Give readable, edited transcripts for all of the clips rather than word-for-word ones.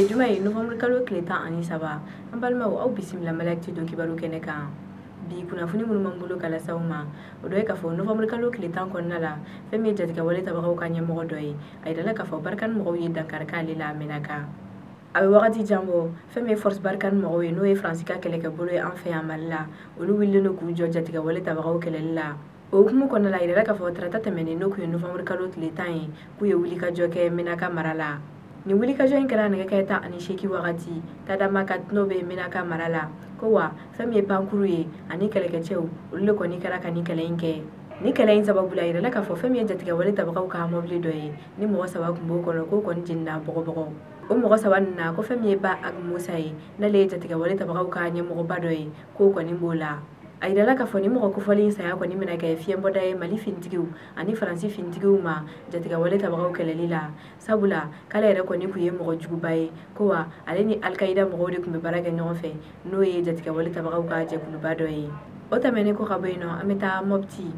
Bi ye juma ye, novembre kalo tile 13. An balimaw, aw bisimila Mali Actu don kibaru kɛnɛ kan. Bi kunnafoni minnu b'an bolo ka lase aw ma, o dɔ ye k'a fɔ novembre kalo tile 10 kɔnɔna la, fɛn min ye jatigɛwale tabagaw ka ɲɛmɔgɔ dɔ ye, a yirala k'a fɔ Barkhane mɔgɔw ye dankari k'ale la Menaka. A bɛ wagati jan bɔ, fɛn min ye Force Barkhane mɔgɔw ye, n'o ye Faransi ka kɛlɛkɛbolo ye an fɛ yan Mali la, olu wulilen don k'u jɔ jatigɛwale tabagaw kɛlɛli la. O hukumu kɔnɔna la, a yirala k'a fɔ tarata tɛmɛnen, n'o tun ye novembre kalo tile 10 ye, k'u ye wulikajɔ kɛ Menaka mara la. Nin wulikajɔ in kɛra nɛgɛ kanɲɛ 18 wagati Tadamakat, n'o bɛ Menaka mara la. Ko wa fɛn min ye pankuru ye ani kɛlɛkɛcɛw, olu de kɔni kɛra ka nin kɛlɛ in kɛ. Ni kɛlɛ in sababu la, a yirala k'a fɔ fɛn min ye jatigɛwale tabagaw ka mɔbili dɔ ye, ni mɔgɔ 3 tun b'o kɔnɔ, k'o kɔni jenina bɔgɔbɔgɔ. O mɔgɔ 3 ninnu na, ko fɛn min ye Ba Ag Musa ye, n'ale ye jatigɛwale tabagaw ka ɲɛmɔgɔba dɔ ye, k'o kɔni b'o la. A yirala k'a fɔ ni mɔgɔ kofɔlen saya kɔni bɛna kɛ fiɲɛbɔda ye Mali finitigiw ani Faransi finitigiw ma jatigɛwale tabagaw kɛlɛli la, sabula k'ale yɛrɛ kɔni tun ye mɔgɔ juguba ye. Ko wa ale ni Alkaïda mɔgɔw de tun bɛ baara kɛ ɲɔgɔn fɛ, n'o ye jatigɛwale tabagaw ka jɛkuluba dɔ ye. O tɛmɛnen kɔ ka bɔ yen nɔ, an bɛ taa Mopti.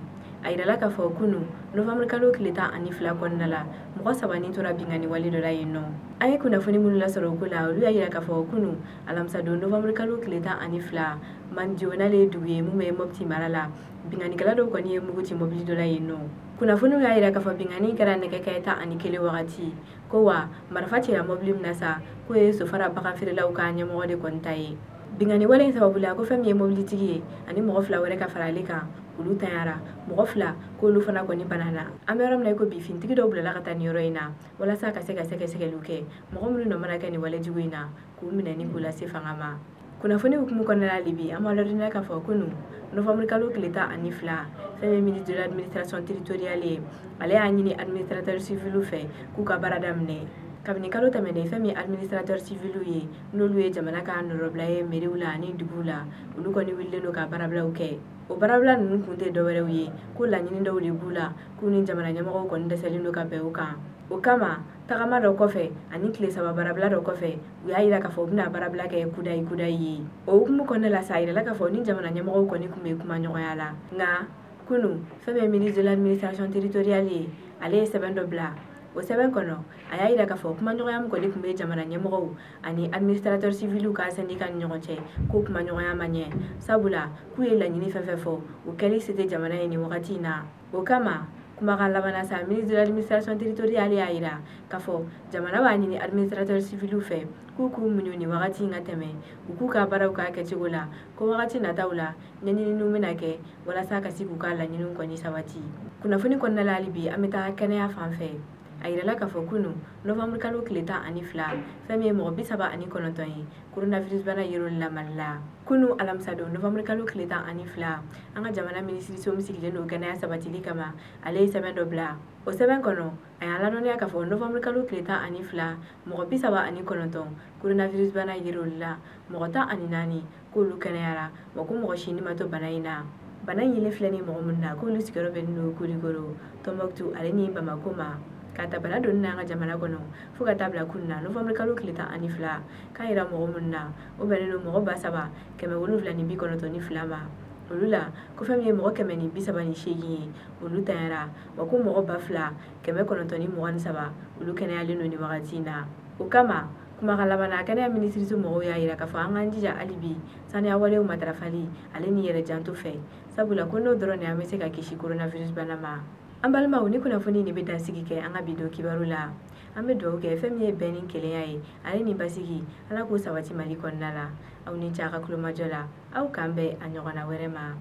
A yirala k'a fɔ kunu novembre kalo tile 12 kɔnɔna la, mɔgɔ 3 ni tora binkanni wale dɔ la yen nɔ. An ye kunnafoni minnu lasɔrɔ o ko la, olu y'a yira k'a fɔ kunu alamisa don novembre kalo tile 12, Mandio, n'ale ye dugu ye mun bɛ Mopti mara la, binkannikɛla dɔw kɔni ye mugu ci mobili dɔ la yen nɔ. Kunnafoniw y'a yira k'a fɔ binkanni kɛra nɛgɛ kanɲɛ 11 wagati. Ko wa marifa cira mobili min na sa, k'o ye Sofara baganfeerelaw ka ɲɛmɔgɔ de kɔni ta ye. Binkanni wale in sababu la, ko fɛn min ye mobilitigi ye ani mɔgɔ 2 wɛrɛ ka fara ale kan, olu tanyara. Mɔgɔ 2 k'olu fana kɔni banana. An bɛ yɔrɔ min na i ko bi, finitigi dɔw bilala ka taa nin yɔrɔ in na walasa ka se ka sɛgɛsɛgɛliw kɛ mɔgɔ minnu nɔ mana kɛ nin wale jugu in na, k'u minɛ ni k'u lase fanga ma. Kunnafoni hukumu kɔnɔna la, hali bi an b'a ladɔnniya k'a fɔ kunun novembre kalo tile 12, fɛn min ministre de l'administration territoriale ye, ale y'a ɲini administrateur civil fɛ k'u ka baara daminɛ. Kabini kalo tɛmɛnen, fɛn min ye administrateur civil ye, n'olu ye jamana ka nɔrɔbila ye mairie la ani duguw la, olu kɔni wulilen don ka baarabilaw kɛ. O baarabila ninnu kun tɛ dɔwɛrɛw ye, ko laɲini dɔw de b'u la k'u ni jamana ɲɛmɔgɔw kɔni dɛsɛlen don ka bɛn o kan. O kama, tagama dɔ kɔfɛ ani tile 3 baarabila dɔ kɔfɛ, u y'a yira k'a fɔ u bɛna baarabila kɛ kudayi kudayi ye. O hukumu kɔnɔna la sa, a yirala k'a fɔ ni jamana ɲɛmɔgɔw kɔni tun bɛ kuma ɲɔgɔnya la. Nka kunu, fɛn min ye ministre de l'administration territoriale ye, ale ye sɛbɛn dɔ bila. O sɛbɛn kɔnɔ, a y'a yira k'a fɔ kumaɲɔgɔnya min kɔni tun bɛ jamana ɲɛmɔgɔw ani administrateur civil ka syndicat ni ɲɔgɔn cɛ, k'o kumaɲɔgɔnya ma ɲɛ, sabula k'u ye laɲini fɛn fɛn fɔ, o kɛli se tɛ jamana ye nin wagati in na. O kama, kumakan laban na sa, ministre de l'administration territoriale y'a yira k'a fɔ jamana b'a ɲini administrateur civil fɛ k'u k'u muɲu nin wagati in ka tɛmɛ, u k'u ka baaraw k'a kɛcogo la, ko wagati nataw la ɲɛɲininiw bɛna kɛ walasa ka se k'u ka laɲiniw kɔni sabati. Kunnafoni kɔnɔna la, hali bi an bɛ taa kɛnɛya fan fɛ. A yirala k'a fɔ kunu novembre kalo tile 12, fɛn min ye mɔgɔ 39 ye, coronavirus bana yer'olu la Mali la. Kunu alamisa don novembre kalo tile 12, an ka jamana minisiriso min sigilen don kɛnɛya sabatili kama, ale ye sɛbɛn dɔ bila. O sɛbɛn kɔnɔ, a y'a ladɔnniya k'a fɔ novembre kalo tile 12, mɔgɔ 39 coronavirus bana yer'olu la, mɔgɔ 14 k'olu kɛnɛyara, wa ko mɔgɔ si ni ma to bana in na. Bana in yelen filɛ nin mɔgɔ minnu na, k'olu sigiyɔrɔ bɛnnen don Kulikoro, Tɔnbɔkutu ale ni Bamako ma. Ka ta bana donni na an ka jamana kɔnɔ fo ka taa bila kunun na novembre kalo tile 12, k'a yira mɔgɔ minnu na, o bɛnnen don mɔgɔ 3792 ma. Olu la, ko fɛn min ye mɔgɔ 138 ye, olu tanyara, wa ko mɔgɔ 2923, olu kɛnɛyalen don nin wagati in na. O kama, kumakan laban na, kɛnɛya minisiriso mɔgɔw y'a yira k'a fɔ an k'an jija hali bi saniya walew matarafali ale ni yɛrɛ janto fɛ, sabula ko n'o dɔrɔn de an bɛ se ka kisi coronavirus bana ma. An balimaw, ni kunnafoni nin bɛ dansigi kɛ an ka bi don kibaru la. An bɛ dugawu kɛ fɛn min ye bɛn ni kelenya ye ale ni basigi, Ala k'o sabati Mali kɔnɔna la. Aw ni ce a ka kulomajɔ la. Aw k'an bɛn a ɲɔgɔnna wɛrɛ ma.